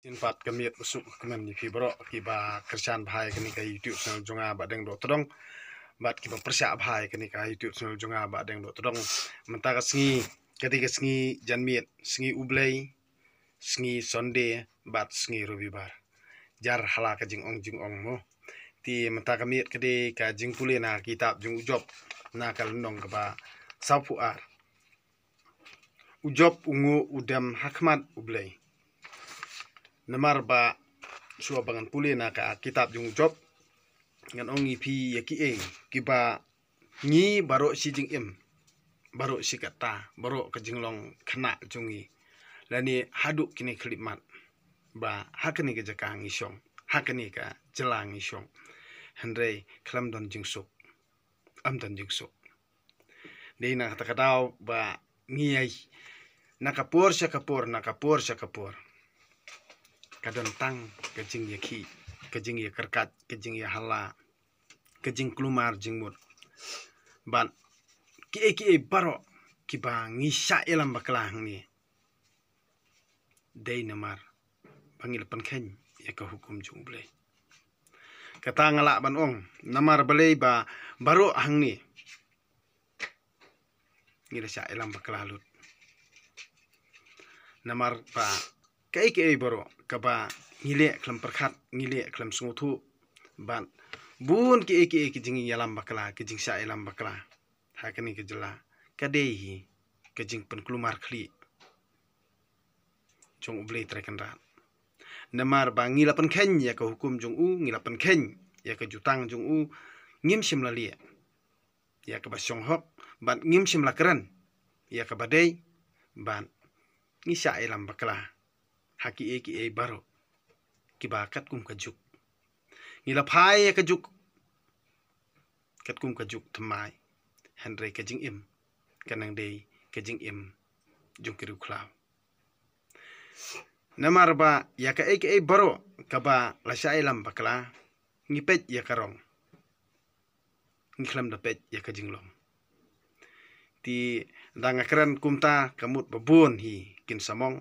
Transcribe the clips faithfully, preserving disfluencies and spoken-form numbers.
Ngin pat ka miet u suk ka kmen ïa phi baroh kiba kyrshan bha ïa kane ka YouTube channel jong nga Bah Deng Dohtdong. Bad kiba pyrshah bha ïa kane ka YouTube channel jong nga Bah Deng Dohtdong. Mynta ka sngi, ka dei ka sngi janmiet, sngi U Blei, sngi Sunday, bad sngi Robibar. Jar ha la ka jingong jingong mo. Te mynta ka miet ka dei ka jingpule na kitab jong u Job, na ka lynnong kaba sawphew ar. U Job u nguh u dem ha khmat U Blei. Namar ba shuwa ba ngan pule na ka kitab jong u Job, ngan ong ïa phi ïa kiei kiba ngi baroh shi jingim, baroh shi katta, baroh ka jinglong khynnah jong ngi, lane haduh kine ki khyllipmat, ba ha kane ka jaka ngi shong, ha kane ka jylla ngi shong. Hynrei khlem don jingsuk, ym don jingsuk. Dei na kata ka daw ba ngi ïai, na ka por sha ka por, na ka por sha ka por, ka don tang ka jingïakhih, ka jingïakyrkhat, ka jingïahala, ka jingkulmar jingmut. Bad kiei kiei baroh kiba ngi shah ïalam bakla hangne, dei namar ba ngi la pynkheiñ ïa ka hukum jong U Blei. Kata nga lah ban ong, namar balei ba baroh hangne ngi la shah ïalam bakla lut. Namar ba kaei kaei baroh kaba ngi leh khlem pyrkhat, ngi leh khlem sngewthuh, bad bun kiei kiei ki jingïalam bakla, ki jingshah ïalam bakla ha kane ka jylla, ka dei hi ka jingpynkulmar khlieh jong U Blei Trai Kynrad. Namar ba ngi la pynkheiñ ïa ka hukum jong u, ngi la pynkheiñ ïa ka jutang jong u, ngim shym la leh ïa kaba shong hok, bad ngim shym la kren ïa kaba dei, bad ngi shah ïalam bakla ha kiei kiei baroh kiba katkum ka juk. Ngi la phai ïa ka juk katkum ka juk thymmai, hynrei ka jingim ka nang dei ka jingim jong ki riewkhlaw. Namar ba ïa kaei kaei baroh kaba la shah ïalam bakla, ngi peit ïa ka rong, ngi khlem da peit ïa ka jinglong. Te da nga kren kumta ka mut ba bun hi kin samong.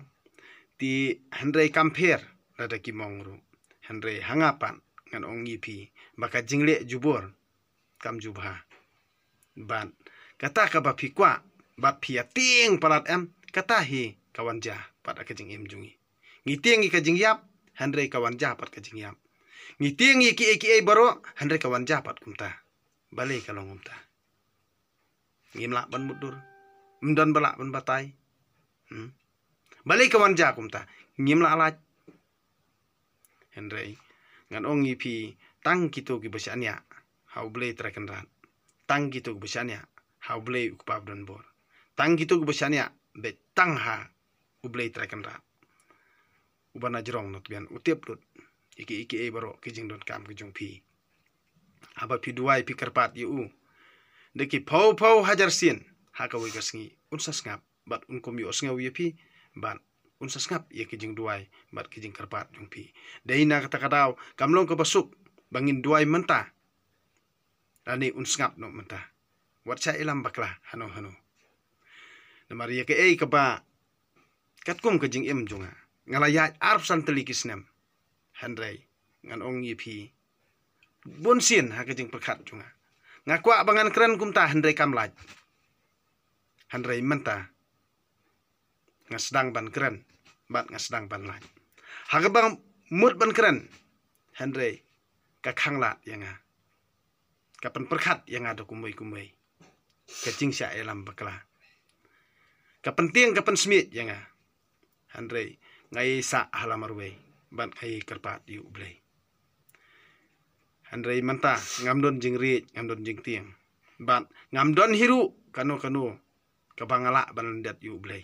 Te hynrei kam pher lada ki mong ruh. Hynrei ha nga pat ngan ong ïa phi ba ka jingleh jubor kam ju bha. Bad kata kaba phi kwah bad phi ïa tieng palat em, kata hi ka wan jia pat ha ka jingim jong ngi. Ngi tieng ïa ka jingïap, hynrei ka wan jia pat ka jingïap. Ngi tieng ïa kiei kiei baroh, hynrei ka wan jia pat kumta. Balei ka long kumta? Ngim lah ban mutdur. Ym don ba lah ban batai. Hmm? Balei ka wan jia kumta? Ngim lah lait. Hynrei ngan ong ïa phi, tang kito kiba shaniah ha U Blei Trai Kynrad, tang kito kiba shaniah ha U Blei U Kpa badonbor, tang kito kiba shaniah beit tang ha U Blei Trai Kynrad, uba na jrong na tbian u tip lut ïa kiei kiei baroh ki jingdonkam ki jong phi. Haba phi duwai phi kyrpad ïa u da ki phew phew hajar sien ha kawei ka sngi, un sa sngap bad un kum ïohsngew ïa phi, bad un sa sngap ïa ki jingduwai bad ki jingkyrpad jong phi. Dei na kata ka daw kam long kaba suk ba ngin duwai mynta, lane un sngap noh mynta. Wat shah ïalam bakla hano hano. Namar ïa kaei kaba katkum ka jingim jong nga, nga la ïaid arphew san tylli ki snem. Hynrei ngan ong ïa phi, bun sien ha ka jingpyrkhat jong nga, nga kwah ba ngan kren kumta, hynrei kam lait. Hynrei mynta nga sdang ban kren bad nga sdang ban lait. Ha kaba mut ban kren, hynrei ka khanglad ïa nga, ka pynpyrkhat ïa nga da kumwei kumwei. Ka jingshah ïalam bakla ka pyntieng ka pynsmiej ïa nga. Hynrei nga ïai sah ha la marwei bad nga ïai kyrpad ïa U Blei. Hynrei mynta ngam don jingriej, ngam don jingtieng, bad ngam don hi ruh kano kano kaba nga lah ban lyndet ïa U Blei.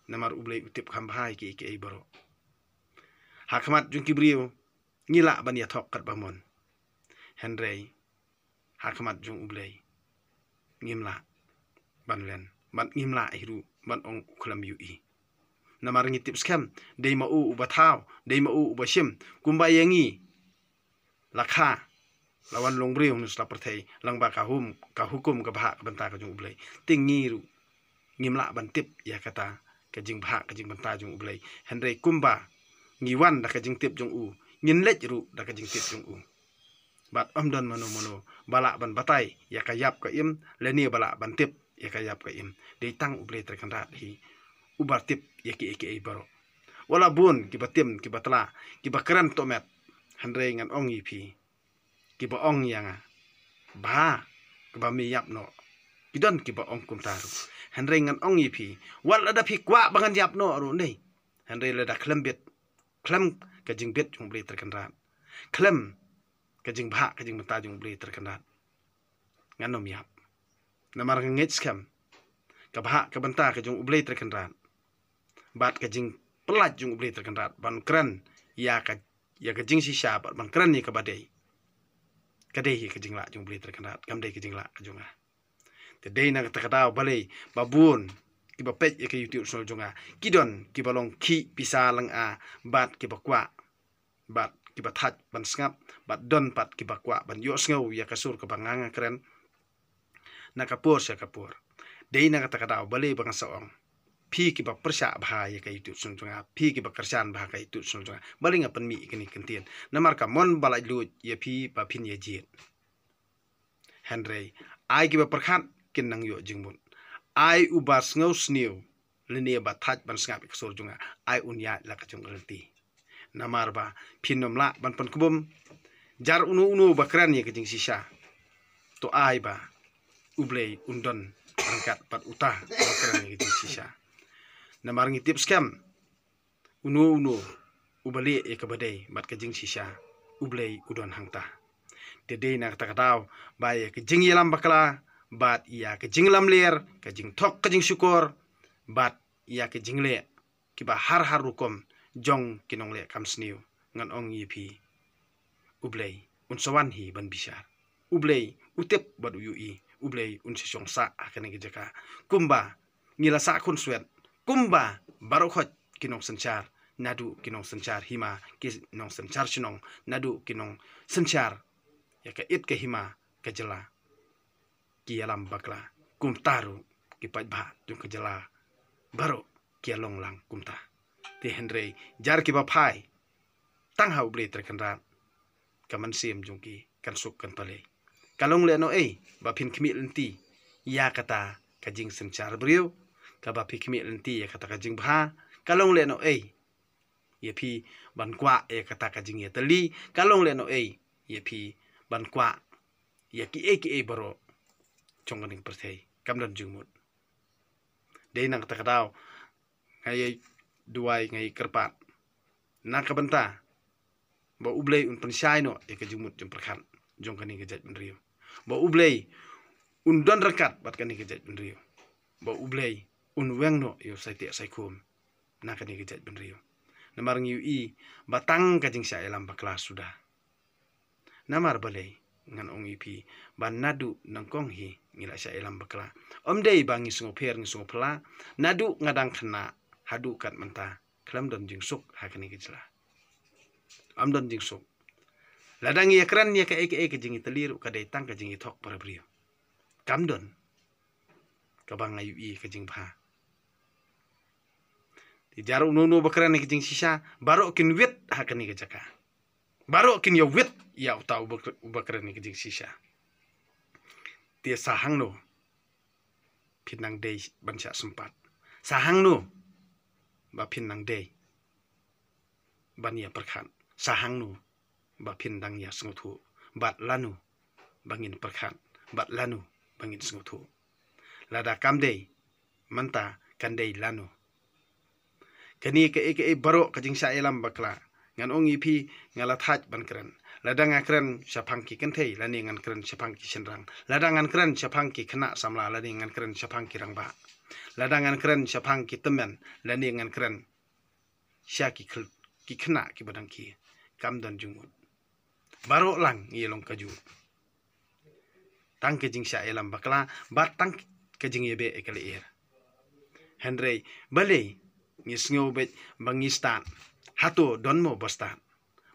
Namar U Blei u tip kham bha ïa kiei kiei baroh. Ha khmat jong ki briew ngi lah ban ïathok katba mon, hynrei ha khmat jong U Blei ngim lah ban len, bad ngim lah hi ruh ban ong u khlem ïohi. Namar ngi tip skhem, dei ma u uba thaw, dei ma u uba shim. Kumba ïa ngi la kha, la wan long briew ha kane ka pyrthei lyngba ka hum, ka hukum, ka bhah ka bynta ka jong U Blei, te ngi ruh ngim lah ban tip ïa kata ka jingbhah ka jingbynta jong U Blei. Hynrei kumba ngi wan da ka jingtip jong u, ngin leit ruh da ka jingtip jong u. Bad ym don mano mano ba lah ban batai ïa ka ïap ka im, lane ba lah ban tip ïa ka ïap ka im. Dei tang U Blei Trai Kynrad hi uba tip ïa kiei kiei baroh. Wat la bun kiba tim, kiba tla, kiba kren tohmet, hynrei ngan ong ïa phi, kiba ong ïa nga ba, kaba me ïap noh, ki don kiba ong kumta ruh. Hynrei ngan ong ïa phi, wat lada phi kwah ba ngan ïap noh ruh, ne, hynrei lada khlem bit, khlem ka jingbit jong U Blei Trai Kynrad, khlem ka jingbha ka jingbynta jong U Blei Trai Kynrad, ngan ym ïap. Namar nga ngeit skhem, ka bha ka bynta ka jong U Blei Trai Kynrad bad ka jingpyllait jong U Blei Trai Kynrad ban kren ïa ka, ïa ka jingshisha bad ban kren ïa kaba dei, ka dei hi ka jinglah jong U Blei Trai Kynrad, kam dei ka jinglah ka jong nga. Te dei na kata ka daw balei ba bun kiba peit ïa ka YouTube channel jong nga, ki don kiba long khih pisa lynga bad kiba kwah, bad kiba thait ban sngap, bad don pat kiba kwah ban ïohsngew ïa ka sur kaba nga nga kren na ka por sha ka por. Dei na kata ka daw balei ba nga sa ong, phi kiba pyrshah bha ïa ka YouTube channel jong nga, phi kiba kyrshan bha ka YouTube channel jong nga, balei nga pynmih ïa kane ka ktien? Namar ka mon ba laitluid ïa phi ba phin ïa jied. Hynrei ai kiba pyrkhat kin nang ïoh jingmut. Ai uba sngewsniew lane ba thait ban sngap ïa ka sur jong nga, ai un ïaid la ka jong ka lynti. Namar ba phin ym lah ban pynkbum jar uno uno ba kren ïa ka jingshisha. To ai ba U Blei un don ryngkat bad uta ba kren ïa ka jingshisha. Namar ngi tip skhem, uno uno uba leh ïa kaba dei bad ka jingshisha, U Blei u don hangta. Te dei na kata ka daw ba ïa ka jingïalam bakla bad ïa ka jinglamler, ka jingthok ka jingshukor bad ïa ka jingleh kiba har har rukom jong ki nongleh kam sniew, ngan ong ïa phi, U Blei un sa wan hi ban bishar. U Blei u tip bad u ïohi, U Blei un sa shong sah ha kane ka jaka. Kumba ngi la sah khunswet, kumba baroh khoit ki nongsynshar, naduh ki nongsynshar hima, ki nongsynshar shnong, naduh ki nongsynshar ïa ka it ka hima ka jylla, ki ïalam bakla, kumta ruh ki paidbah jong ka jylla baroh ki ïa long lang kumta. Te hynrei jar kiba phai tang ha U Blei Trai Kynrad, ka mynsiem jong ki kan suk kan pale. Ka long lehnohei ba phin khmih lynti ïa kata ka jingsynshar briew, kaba phi khmih lynti ïa kata ka jingbha? Ka long lehnohei ïa phi ban kwah ïa kata ka jingïatylli? Ka long lehnohei ïa phi ban kwah ïa kiei kiei baroh jong kane ka pyrthei? Kam don jingmut. Dei na kata ka daw nga ïa duwai, nga ïa kyrpad na ka bynta ba U Blei un pynshai noh ïa ka jingmut jingpyrkhat jong kane ka jaitbynriew, ba U Blei un don ryngkat bad kane ka jaitbynriew, ba U Blei un weng noh ïa u saiteh saikhum na kane ka jaitbynriew. Namar ngi ïohi ba tang ka jingshah ïalam bakla suda. Namar balei ngan ong ïa phi ba naduh nyngkong hi ngi la shah ïalam bakla? Ym dei ba ngi sngewpher ngi sngewphylla, naduh nga dang khynnah haduh kat mynta khlem don jingsuk ha kane ka jylla. Ym don jingsuk. Lada ngi ïakren ïa kaei kaei ka jingïatylli ruh ka dei tang ka jingïathok para briew. Kam don kaba nga ïohi ka jingbha. Te jar uno uno ba kren ïa ka jingshisha, baroh kin wit ha kane ka jaka. Baroh kin ïa wit ïa uta uba kren ïa ka jingshisha. Te sa hangno phin nang dei ban shah sympat? Sa hangno ba phin nang dei ban ïa pyrkhat? Sa hangno ba phin dang ïa sngewthuh? Bad lano ba ngin pyrkhat, bad lano ba ngin sngewthuh? Lada kam dei mynta, kan dei lano? Kane kaei kaei baroh ka jingshah ïalam bakla, ngan ong ïa phi, nga la thait ban kren. Lada nga kren shaphang ki kynthei lane ngan kren shaphang ki shynrang, lada ngan kren shaphang ki khynnah samla lane ngan kren shaphang ki rangbah, lada ngan kren shaphang ki tymmen lane ngan kren sha ki khl-, ki khynnah kiba dang khie, kam don jingmut. Baroh lang ngi long kajuh. Tang ka jingshah ïalam bakla bad tang ka jingïabeh ïa ka lyer. Hynrei balei ngi sngew beit ba ngi stad? Hato don mo ba stad?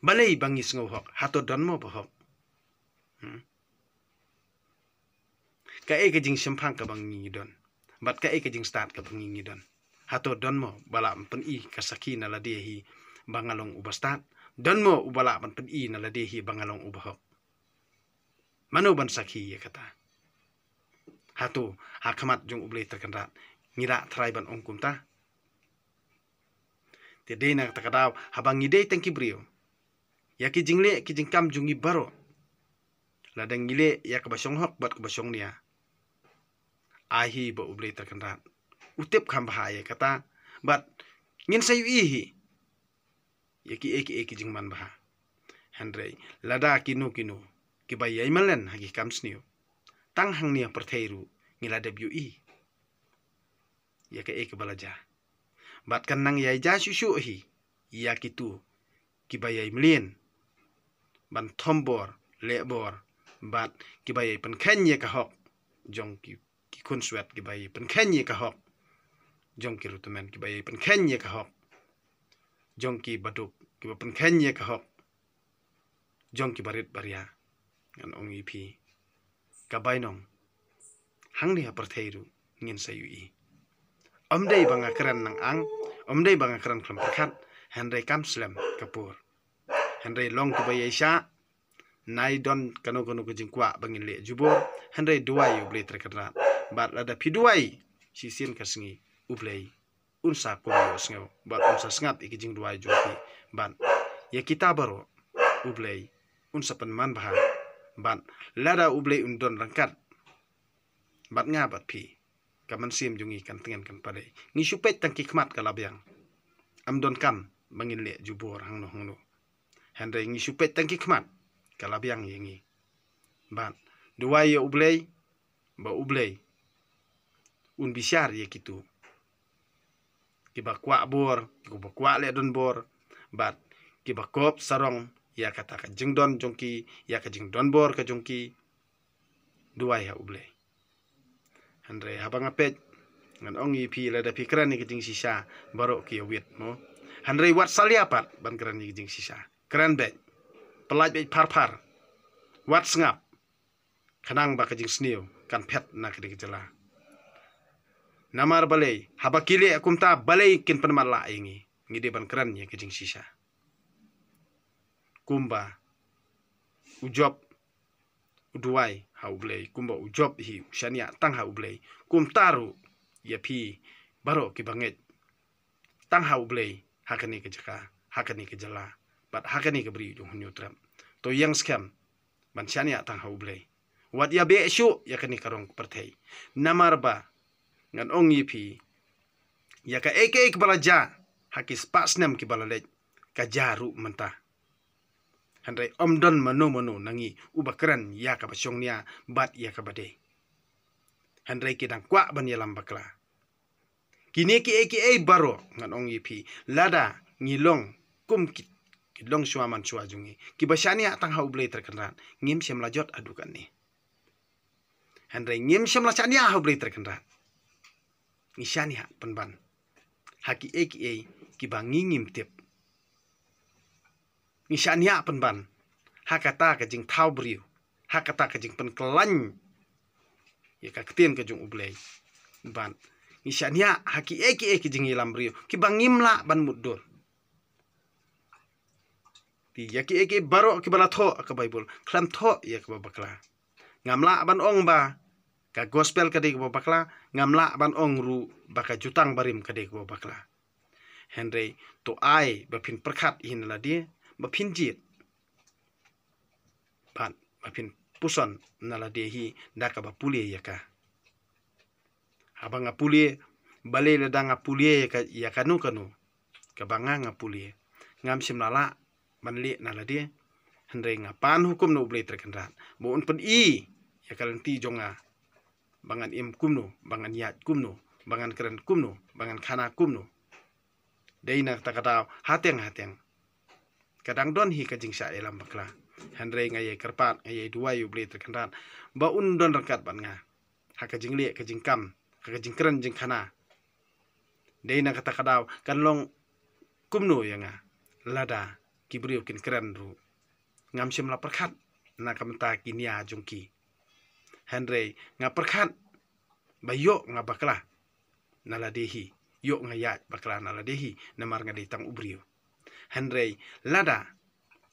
Balei ba ngi sngew hok? Hato don mo ba hok? Hmm? Kaei ka jingshemphang kaba ngi ngi don? Bad kaei ka jingstad kaba ngi ngi don? Hato don mo ba lah pyni ka sakhi na lade hi ba nga long uba stad, don mo uba lah ban pyni na lade hi ba nga long uba hok? Mano ban sakhi ïa kata? Hato ha khmat jong U Blei Trai Kynrad ngi lah trai ban ong kumta? Te dei na kata ka daw, haba ngi dei tang ki briew, ïa ki jingleh ki jingkam jong ngi baroh, lada ngi leh ïa kaba shong hok bad kaba shong nia, ai hi ba U Blei Trai Kynrad u tip kham bha ïa kata, bad ngin sa ïohi hi ïa kiei kiei ki jingman bha. Hynrei lada kino kino kiba ïai malen ha ki kam sniew, tang hangne ha pyrthei ruh ngi la dep ïohi ïa kaei kaba la jia. Bad kan nang ïai jia shuh shuh hi ïa kito kiba ïai mlien ban thombor, lehbor, bad kiba ïai pynkheiñ ïa ka hok jong ki, ki khunswet, kiba ïai pynkheiñ ïa ka hok jong ki riewtymmen, kiba ïai pynkheiñ ïa ka hok jong ki baduk, kiba pynkheiñ ïa ka hok jong ki barit baria. Ngan ong ïa phi, ka bainong hangne ha pyrthei ruh ngin sa ïohi. Ym dei ba nga kren nang ang, ym dei ba nga kren khlem pyrkhat, hynrei kam slem ka por. Hynrei long kiba ïaishah, nai don kano kano ka jingkwah ba ngin leh jubor, hynrei duwai ïa U Blei Trai Kynrad. Bad lada phi duwai shisien ka sngi, U Blei un sa kum ïohsngew bad un sa sngap ïa ki jingduwai jong phi. Bad ïa kita baroh U Blei un sa pynman bha. Bad lada U Blei un don ryngkat bad nga bad phi, ka mynsiem jong ngi kan tngen kan padei. Ngi shu peit tang ki khmat ka la biang. Ym don kam ba ngin leh jubor hangno hangno. Hynrei ngi shu peit tang ki khmat ka la biang ïa ngi. Bad duwai ïa U Blei ba U Blei un bishar ïa kito kiba kwah bor, kiba kwah leh donbor, bad kiba kop sarong ïa kata ka jingdon jong ki, ïa ka jingdonbor ka jong ki. Duwai ha U Blei. Hynrei haba nga peit, ngan ong ïa phi, lada phi kren ïa ka jingshisha, baroh ki ïa wit mo. Hynrei wat salia pat ban kren ïa ka jingshisha. Kren beit, pyllait beit pharphar, wat sngap, khnang ba ka jingsniew kan phet na kane ka jylla. Namar balei, haba ki leh kumta balei kin pynmatlah ïa ngi? Ngi dei ban kren ïa ka jingshisha. Kumba u Job u duwai ha U Blei, kumba u Job hi u shaniah tang ha U Blei, kumta ruh ïa phi baroh kiba ngeit tang ha U Blei ha kane ka jaka, ha kane ka jylla, bad ha kane ka bri jong Hynñiewtrep, to ïeng skhem ban shaniah tang ha U Blei. Wat ïa beh shuh ïa kane ka rong ka pyrthei. Namar ba ngan ong ïa phi, ïa kaei kaei kaba la jia ha ki spah snem kiba la leit, ka jia ruh mynta. Hynrei ym don mano mano na ngi uba kren ïa kaba shongnia bad ïa kaba dei. Hynrei ki dang kwah ban ïalam bakla. Kine kiei kiei baroh, ngan ong ïa phi, lada ngi long kum ki, ki longshuwa manshuwa jong ngi, kiba shaniah tang ha U Blei Trai Kynrad, ngim shym la jot haduh katne. Hynrei ngim shym la shaniah ha U Blei Trai Kynrad. Ngi shaniah pynban ha kiei kiei kiba ngi ngim tip. Ngi shaniah pynban ha kata ka jingthaw briew, ha kata ka jingpynkylla ïa ka ktien ka jong U Blei. Bad ngi shaniah ha kiei kiei ki jingïalam briew kiba ngim lah ban mutdur. Te ïa kiei kiei baroh kiba la thoh ha ka Baibl, khlem thoh ïa kaba bakla. Ngam lah ban ong ba ka gospel ka dei kaba bakla, ngam lah ban ong ruh ba ka jutang barim ka dei kaba bakla. Hynrei to ai ba phin pyrkhat hi na lade, ba phin jied, bad ba phin puson na lade hi da kaba pule ïa ka. Haba nga pule, balei lada nga pule ïa ka, ïa kano kano kaba nga nga pule, ngam shym la lah ban leh na lade. Hynrei nga pan hukum na U Blei Trai Kynrad ba un pyni ïa ka lynti jong nga, ba ngan im kumno, ba ngan ïaid kumno, ba ngan kren kumno, ba ngan khana kumno. Dei na kata ka daw, hateng hateng ka dang don hi ka jingshah ïalam bakla. Hynrei nga ïai kyrpad, nga ïai duwai ïa U Blei Trai Kynrad ba un don ryngkat bad nga ha ka jingleh ka jingkam, ha ka jingkren jingkhana. Dei na kata ka daw kan long kumno ïa nga lada ki briew kin kren ruh? Ngam shym la pyrkhat na ka bynta ki nia jong ki. Hynrei nga pyrkhat ba ïoh nga bakla na lade hi, ïoh nga ïaid bakla na lade hi, namar nga dei tang u briew. Hynrei lada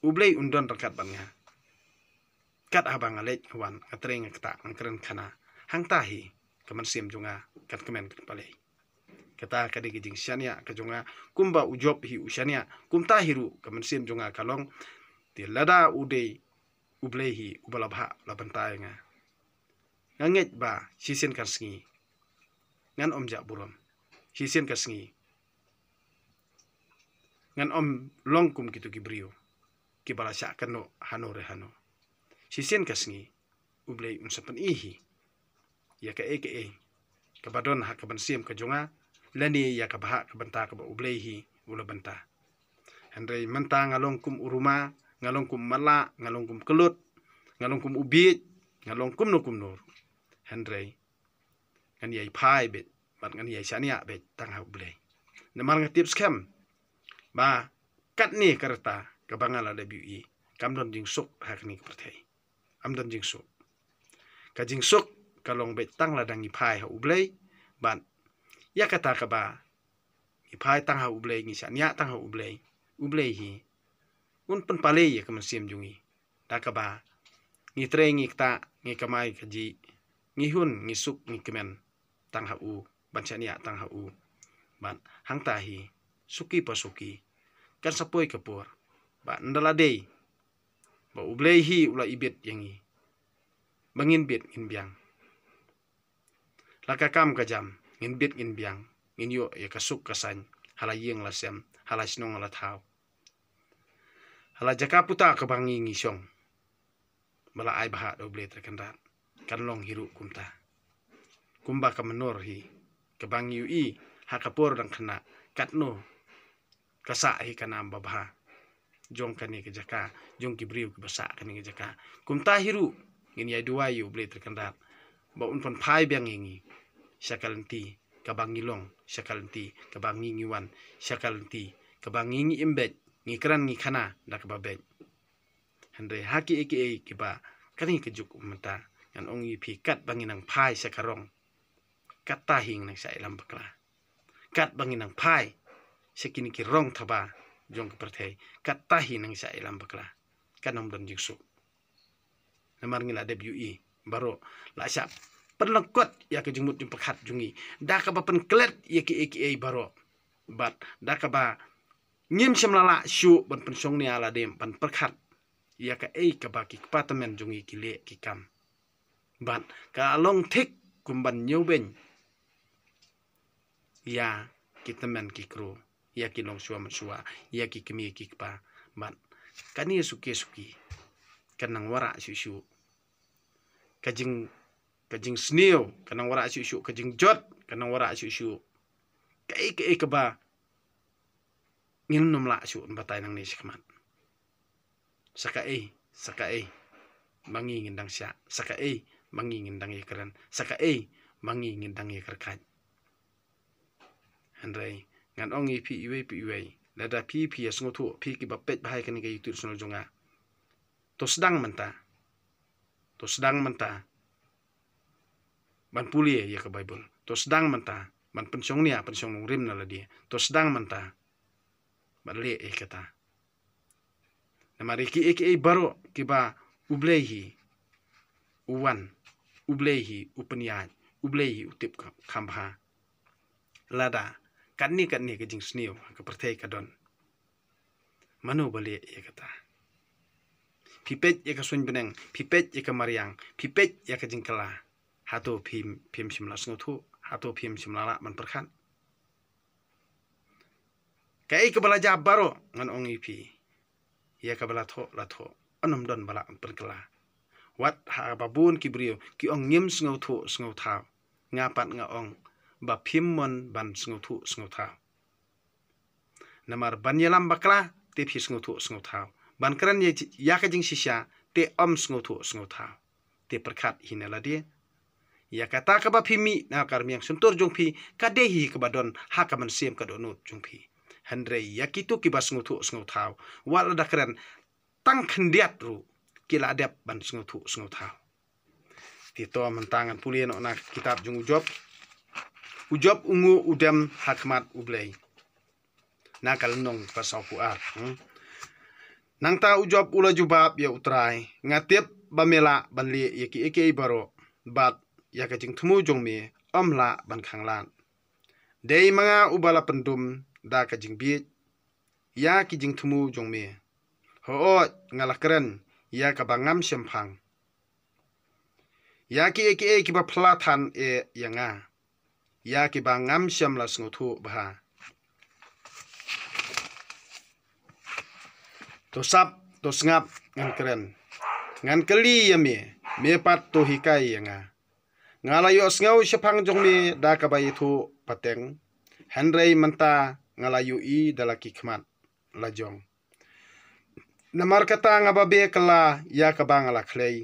U Blei un don ryngkat bad nga, kat haba nga leit nga wan, nga trei nga ktah, nga kren khana, hangta hi ka mynsiem jong nga kan kmen kan palei. Kata ka dei ka jingshaniah ka jong nga, kumba u Job hi u shaniah, kumta hi ruh ka mynsiem jong nga ka long. Te lada u dei U Blei hi uba la bhah, la bynta ïa nga, nga ngeit ba shisien ka sngi ngan ym jah burom. Shisien ka sngi ngan ym long kum kito ki briew kiba la shah kynnoh hano re hano. Shisien ka sngi U Blei un sa pyni hi ïa kaei kaei kaba don ha ka mynsiem ka jong nga, lane ïa ka bhah ka bynta kaba U Blei hi u la bynta. Hynrei mynta nga long kum u ruma, nga long kum u matlah, nga long kum u klut, nga long kum u bieit, nga long kumno kumno. Hynrei ngan ïai phai beit bad ngan ïai shaniah beit tang ha U Blei. Namar nga tip skhem ba katne ka rta kaba nga la dep ïohi, kam don jingsuk ha kane ka pyrthei. Kam don jingsuk. Ka jingsuk ka long beit tang lada ngi phai ha U Blei, bad ïa kata kaba ngi phai tang ha U Blei, ngi shaniah tang ha U Blei, U Blei hi un pynpalei ïa ka mynsiem jong ngi da kaba ngi trei ngi ktah, ngi kamai kajih, ngi hun ngi suk ngi kmen tang ha u, ban shaniah tang ha u. Bad hangta hi suki pa suki kan sa poi ka por ba ynda la dei ba U Blei hi u la ibit ïa ngi, ba ngin bit ngin biang. La ka kam ka jam ngin bit ngin biang, ngin ïoh ïa ka suk ka saiñ ha la ïing la sem, ha la shnong ha la thaw, ha la jaka puta kaba ngi ngi shong. Ba la ai bha da U Blei Trai Kynrad, kan long hi ruh kumta. Kumba ka mynnor hi kaba ngi ïohi ha ka por dang khynnah, katno ka sah hi ka nam babha jong kane ka jaka, jong ki briew kiba sah kane ka jaka. Kumta hi ruh ngin ïai duwai ïa U Blei Trai Kynrad ba un pynphai biang ïa ngi sha ka lynti kaba ngi long, sha ka lynti kaba ngi ngi wan, sha ka lynti kaba ngi ngi im beit, ngi kren ngi khana da kaba beit. Hynrei ha kiei kiei kiba kane ka juk mynta, ngan ong ïa phi, katba ngi nang phai sha ka rong, katta hi ngi nang shah ïalam bakla. Katba ngi nang phai sha kine ki rong thaba jong ka pyrthei, katta hi nang shah ïalam bakla. Kan ym don jingsuk. Namar ngi la dep ïohi baroh, la shah pynlyngkot ïa ka jingmut jingpyrkhat jong ngi da kaba pynklet ïa kiei kiei baroh, bad da kaba ngim shym la lah shuh ban pynshong nia lade ban pyrkhat ïa kaei kaba ki kpa tymmen jong ngi ki leh ki kam. Bad ka long thik kum ban ñiewbeiñ ïa ki tymmen ki kru, ïa ki longshuwa manshuwa, ïa ki kmie ki kpa. Bad kane suki suki kan nang wanrah shuh shuh. Ka jing, ka jingsniew kan nang wanrah shuh shuh, ka jingjot kan nang wanrah shuh shuh. Kaei kaei kaba ngin ym lah shuh ban batai nangne shakhmat. Sa kaei, sa kaei ba ngi ngin dang shah, sa kaei ba ngi ngin dang ïakren, sa kaei ba ngi ngin dang ïakyrkhat. Hynrei ngan ong ïa phi iwei pa iwei, lada phi phi ïa sngewthuh, phi kiba peit bha ïa kane ka YouTube channel jong nga, to sdang mynta. To sdang mynta ban pule ïa ka Baibl. To sdang mynta ban pynshong nia pynshong nongrim na lade. To sdang mynta ban leh ïa kata. Namar ïa kiei kiei baroh kiba U Blei hi u wan, U Blei hi u pynïaid, U Blei hi u tip kham bha. Lada katne katne ka jingsniew ha ka pyrthei ka don, mano ba leh ïa kata? Phi peit ïa ka suiñ bneng, phi peit ïa ka mariang, phi peit ïa ka jingkylla. Hato phim, phim shym la sngewthuh? Hato phim shym la lah ban pyrkhat? Kaei kaba la jia baroh ngan ong ïa phi, ïa kaba la thoh la thoh, ym don ba lah pynkylla. Wat haba bun ki briew ki ong ngim sngewthuh sngewthaw, nga pat nga ong ba phim mon ban sngewthuh sngewthaw. Namar ban ïalam bakla te phi sngewthuh sngewthaw. Ban kren ïa, ïa ka jingshisha te ym sngewthuh sngewthaw. Te pyrkhat hi na lade. Ïa kata kaba phi mih na ka rmiang shyntur jong phi ka dei hi kaba don ha ka mynsiem ka dohnud jong phi. Hynrei ïa kito kiba sngewthuh sngewthaw, wat lada kren tang khyndiat ruh ki la dep ban sngewthuh sngewthaw. Te to mynta ngan pule noh na ka kitab jong u Job. U Job u nguh u dem ha khmat U Blei. na ka lynnong ba sawphew ar. Hmm. Nangta u Job u la jubab ïa U Trai, nga tip ba me lah ban leh ïa kiei kiei baroh, bad ïa ka jingthmu jong me ym lah ban khanglad. Dei ma nga uba la pyndum da ka jingbieit ïa ki jingthmu jong me. Hooid, nga la kren ïa kaba ngam shemphang, ïa kiei kiei kiba phylla than eh ïa nga, ïa kiba ngam shym la sngewthuh bha. To sap, to sngap, ngan kren, ngan kylli ïa me, me pat to hikai ïa nga. Nga la ïohsngew shaphang jong me da kaba ïathuh pateng, hynrei mynta nga la ïohi da la ki khmat la jong. Namar kata nga babe kylla ïa kaba nga la khlei,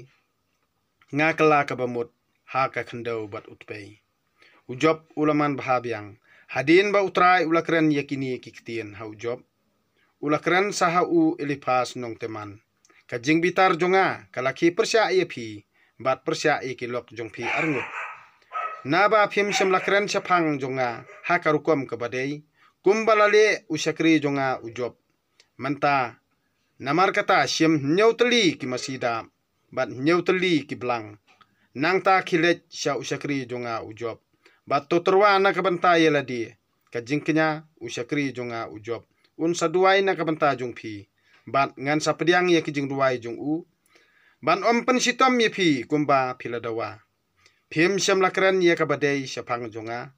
nga kylla kaba mut ha ka khyndew bad u tpei. U Job u la manbha biang hadien ba U Trai u la kren ïa kine ki ktien ha u Job. U la kren sa ha u Eliphas nong Teman, ka jingbitar jong nga ka la khie pyrshah ïa phi, bad pyrshah ïa ki lok jong phi arngut. Naba phim shym la kren shaphang jong nga ha ka rukom kaba dei, kumba la leh u shakri jong nga u Job. Mynta, namar kata shim hynñiew tylli ki masi dap, bad hynñiew tylli ki blang. Nangta khie leit sha u shakri jong nga u Job, bad to tyrwa na ka bynta ïa lade. Ka jingkñia u shakri jong nga u Job un sa duwai na ka bynta jong phi, bad ngan sa pdiang ïa ki jingduwai jong u, ban ym pynshitom ïa phi kumba phi la dawa. Phim shym la kren ïa kaba dei shaphang jong nga,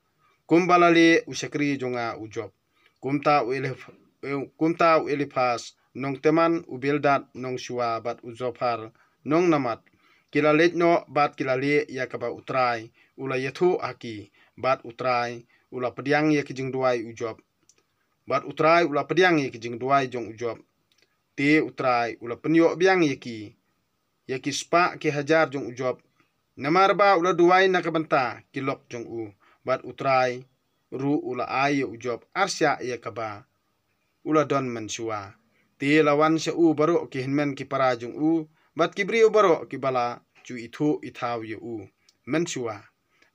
kumba la leh u shakri jong nga u Job. Kumta u Eliph-, eh, kumta u Eliphas nong Teman, u Bildad nong Shuwa, bad u Zophar nong Namat, ki la leit noh bad ki la leh ïa kaba U Trai u la ïathuh ha ki, bad U Trai u la pdiang ïa ki jingduwai u Job. Bad U Trai u la pdiang ïa ki jingduwai jong u Job. Te U Trai u la pynïoh biang ïa ki, ïa ki spah ki hajar jong u Job, namar ba u la duwai na ka bynta ki lok jong u. Bad U Trai ruh u la ai ïa u Job arshah ïa kaba u la don mynshuwa. Te la wan sha u baroh ki hynmen ki para jong u, bad ki briew baroh kiba la ju ithuh ithaw ïa u mynshuwa,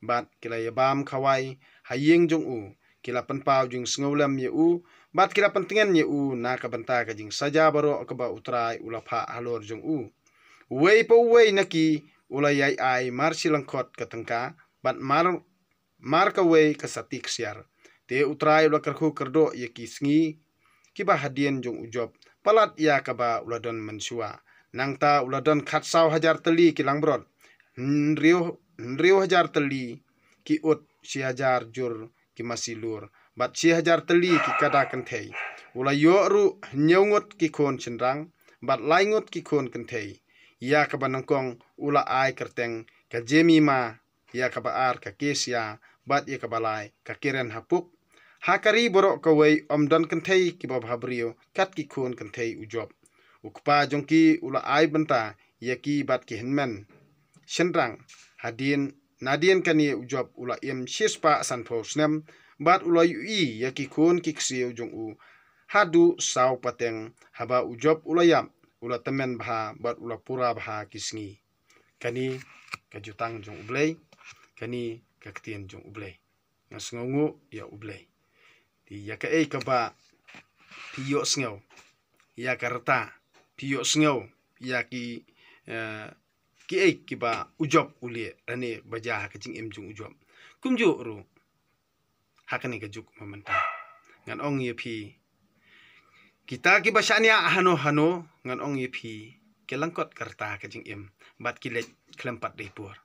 bad ki la ïabam khawai ha ïing jong u. Ki la pynpaw jingsngewlem ïa u, bad ki la pyntngen ïa u na ka bynta ka jingsaja baroh kaba U Trai u la phah halor jong u. Uwei pa uwei na ki u la ïai ai mar shi lyngkhot ka tyngka, bad mar, mar kawei ka sati ksiar. Te U Trai u la kyrkhu kyrdoh ïa ki sngi kiba hadien jong u Job, palat ïa kaba u la don mynshuwa. Nangta u la don khatsaw hajar tylli ki langbrot, hynriew, hynriew hajar tylli ki ut, shi hajar jur ki masi lur, bad shi hajar tylli ki kada kynthei. U la ïoh ruh hynñiew ngut ki khun shynrang, bad lai ngut ki khun kynthei. Ïa kaba nyngkong u la ai kyrteng ka Jemima, ïa kaba ar ka Kesia, bad ïa kaba lai ka Keren-hapuk. Ha ka ri baroh kawei ym don kynthei kiba bhabriew kat ki khun kynthei u Job. U kpa jong ki u la ai bynta ïa ki bad ki hynmen shynrang. Hadien, nadien kane u Job u la im shispah sanphew snem, bad u la ïohi ïa ki khun ki ksiew jong u haduh saw pateng. Haba u Job u la ïap, u la tymmen bha bad u la pura bha ki sngi. Kane ka jutang jong U Blei, kane ka ktien jong U Blei. Nga sngewnguh ïa U Blei. Te ïa kaei kaba phi ïohsngew, ïa ka rta, phi ïohsngew ïa ki, eh, kiei kiba u Job u leh, lane ba jia ha ka jingim jong u Job. Kumjuh ruh ha kane ka juk mynta, ngan ong ïa phi, kita kiba shaniah hano hano, ngan ong ïa phi, ki lyngkot ka rta ka jingim, bad ki leit khlem pat dei por.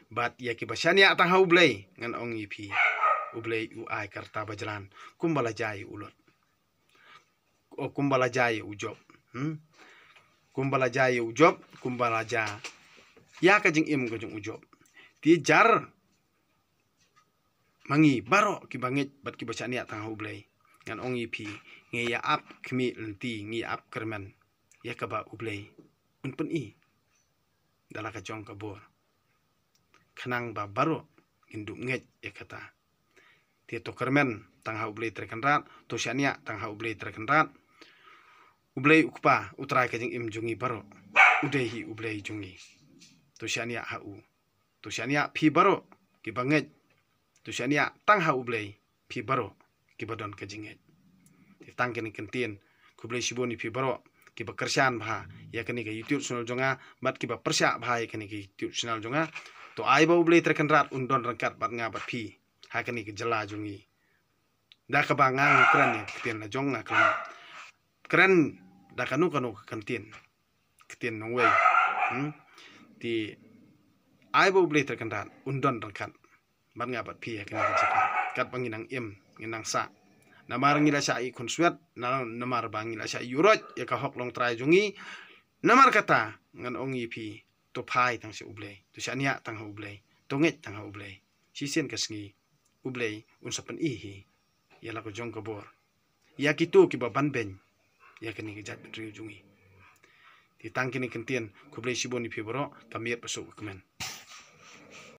Bad ïa kiba shaniah tang ha U Blei, ngan ong ïa phi, U Blei u ai ka rta ba jlan, kumba la jia ïa u Lot. O, kumba la jia ïa u Job. Hmm? Kumba la jia ïa u Job, kumba la jia ïa ka jingim ka jong u Job. Te jar ma ngi baroh kiba ngeit bad kiba shaniah tang ha U Blei, ngan ong ïa phi, ngi ïa ap khmih lynti, ngi ïa ap kyrmen ïa kaba U Blei un pyni da la ka jong ka bor, khnang ba baroh ngin dup ngeit ïa kata. Te to kyrmen tang ha U Blei Trai Kynrad, to shaniah tang ha U Blei Trai Kynrad. U Blei u Kpa, U Trai ka jingim jong ngi baroh, u dei hi U Blei jong ngi. To shaniah ha u. To shaniah phi baroh kiba ngeit. To shaniah tang ha U Blei phi baroh kiba don ka jingngeit. Te tang kine ki ktien. Khublei shibun ïa phi baroh kiba kyrshan bha ïa kane ka YouTube channel jong nga bad kiba pyrshah bha ïa kane ka YouTube channel jong nga. To ai ba U Blei Trai Kynrad un don ryngkat bad nga bad phi ha kane ka jylla jong ngi. Da kaba nga ngi kren ïa ka ktien la jong nga kren, kren da kano kano ka ktien, ktien nongwei. Hmm? Te ai ba U Blei Trai Kynrad un don ryngkat bad nga bad phi ha kane ka jaka katba ngi nang im, ngi nang sah. Namar ngi la shah ïoh khunswet, na, namar ba ngi la shah ïuhroit ïa ka hok longtrai jong ngi. Namar kata ngan ong ïa phi, to phai tang sha U Blei, to shaniah tang ha U Blei, to ngeit tang ha U Blei. Shisien ka sngi U Blei un sa pyni hi ïa la ka jong ka bor ïa kito kiba ban beiñ ïa kane ka jaitbynriew jong ngi. Te tang kine ki ktien, khublei shibun ïa phi baroh, ka miet ba suk ka kmen.